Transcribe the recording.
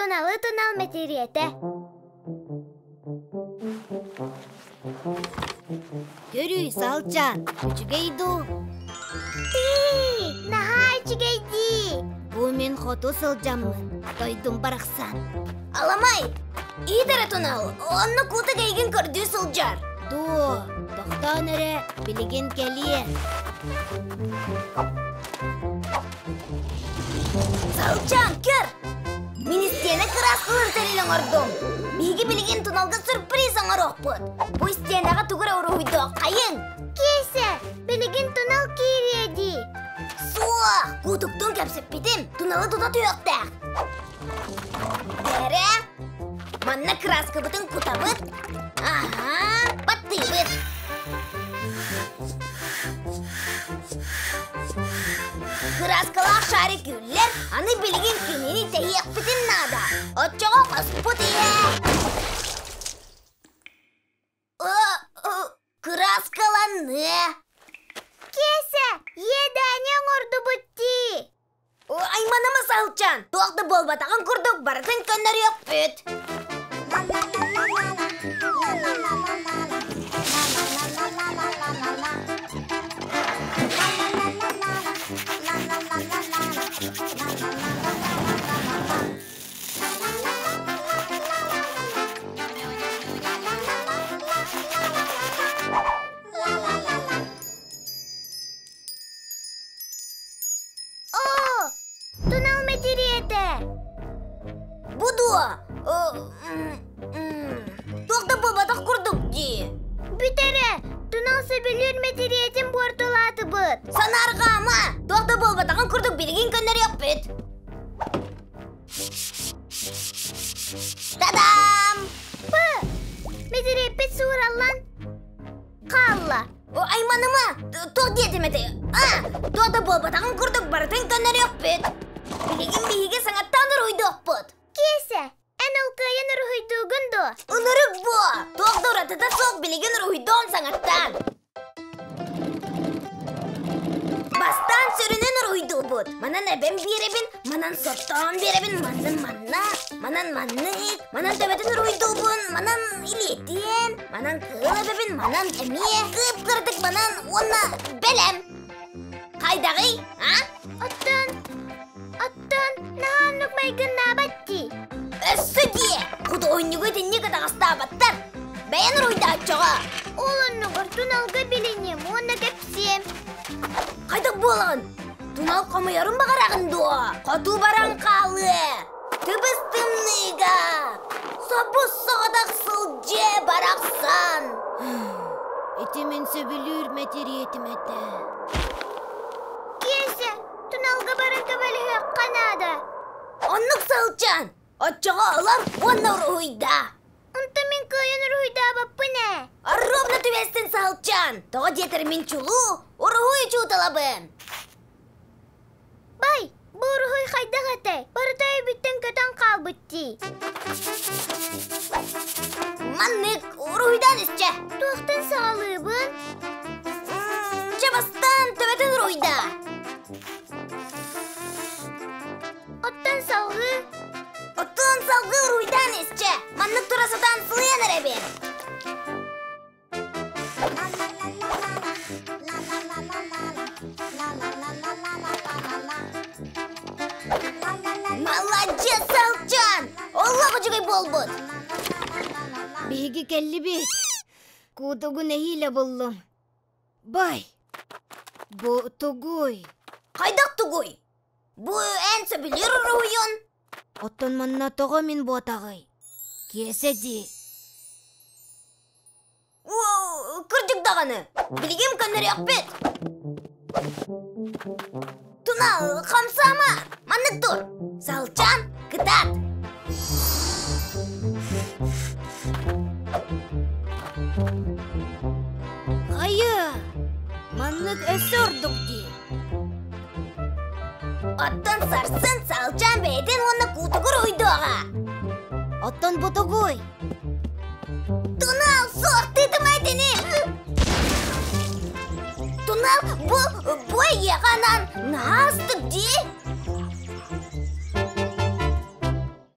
Туналы тунал мэтириэтэ. Көрүүй, Салчаан, үчүгэй дуу? Тыы, наһаа үчүгэй дии! Бу мин хоту сылдьаммын, дойдум барахсан. Аламай, иитэрэ тунал, онно куутак эйигин көрдүү сылдьар. Дуо, тохтоон эрэ, билигин кэлиэ. Салчаан, көр! Мин истиэнэ кырааскалыыр тэрил оҥордум. Биһиги билигин туналга сюрприз оҥоруохпут. Бу истиэнэҕэ тугу эрэ уруһуйдуоххайыҥ. Киэсэ, билигин тунал киириэ дии. Суох, куутуктуун кэпсэппитим. Туналы тута түһүөхтээх. Бэрэ, манна кырааскабытын кутабыт. Аһаа, баттыыбыт. Кырааскалаах шарик үллэр, аны билигин кинини тэһиэхпитин наада. Оччоҕо хоспут иһэ. Кырааскаланныа. Киэсэ, иэдээни оҥордубут дии. Айманыма саһылчаан, туох да буолбатаҕын курдук барытын көннөрүөхпүт. Оо, тунал мэтириэтэ! Бу дуо? Туох да буолбатах курдук дии. Бүт эрэ, тунал сөбүлүүр мэтириэтин буортулаатыбыт. Санаарҕаама! Туох да буолбатаҕын курдук билигин көннөрүөхпүт. Та-дам! Пы! Мэтириэппит суураллан хаалла. Айманыма! Туох диэтим этэй? А! Туох да буолбатаҕын курдук барытын көннөрүөхпүт. Билигин биһиги саҥаттан уруһуйдуохпут. Киэсэ, эн ол кыайан уруһуйдуугун дуо? Ынырык буо! Туох да уратыта суох билигин уруһуйдуом саҥаттан. Бастаан сүрүнүн уруһуйдуубут. Манан эбэм биэрэбин, манан соттоон биэрэбин, манан манна, манан маннык, манан төбөтүн уруһуйдуубун, манан илиэтиэн, манан кыыл эбэбин, манан эмиэ, кып-кыратык манан уонна бэлэм. Хайдаҕый, а? Оттон, оттон наһаа оннук майгыннаабат дии. Өссө дии, худуоһунньугу итинник атаҕастаабаттар. Бэйэн уруйдааччыга. Ол оннугар туналга билиниэм уонна кэпсиэм. Хайдах буолаҕын? Тунал хомуйарын баҕараҕын дуо? Хоту баран хаалыа. Тыбыс тымныыга. Собус соҕотох сылдьыа барахсан. Ити мин сөбүлүүр мэтириэтим этэ. Киэсэ, туналга баран көмөлөһүөххэ наада. Оннук сылдьан, оччоҕо олор уонна уруһуйдаа. Онтон мин кыайан уруһуйдаабаппын ээ. Ровно түбэстин саһылчаан. Тоҕо диэтэр мин чулуу, уруһуй учууталабын. Бай, бу уруһуй хайдах этэй? Барыта өйбүттэн көтөн хаалбыт дии. Маннык уруһуйдаан исчэ. Туохтан саҕалыыбын? Чэ бастаан төбөтүн уруһуйдаа. Оттон салгыы? Оттон салгыы уруйдаан исчэ. Маннык тура сатаан сылыйан эрэбин. Маладьыас, Салчан! Олох үчүгэй буолбут! Биһиги кэллибит. Куутугу нэһиилэ буллум. Бай! Бу тугуй? Хайдах тугуй? Бу эн сөбүлүүр уруһуйун? Оттон манна тоҕо мин буотаҕый? Киэсэ дии. Кырдьык даҕаны, билигин көннөрүөхпүт. Тунал, хамсаама, маннык тур. Салчан, кытаат. Хайа, маннык өссө ордук дии. Оттон сарсын Салчаан бэйэтин уонна куутугур уйдуоҕа. Оттон бу тугуй? Тунал, суох тыытыма итини! Тунал, бу, бу эйиэхэ анаан наһаа астык дии.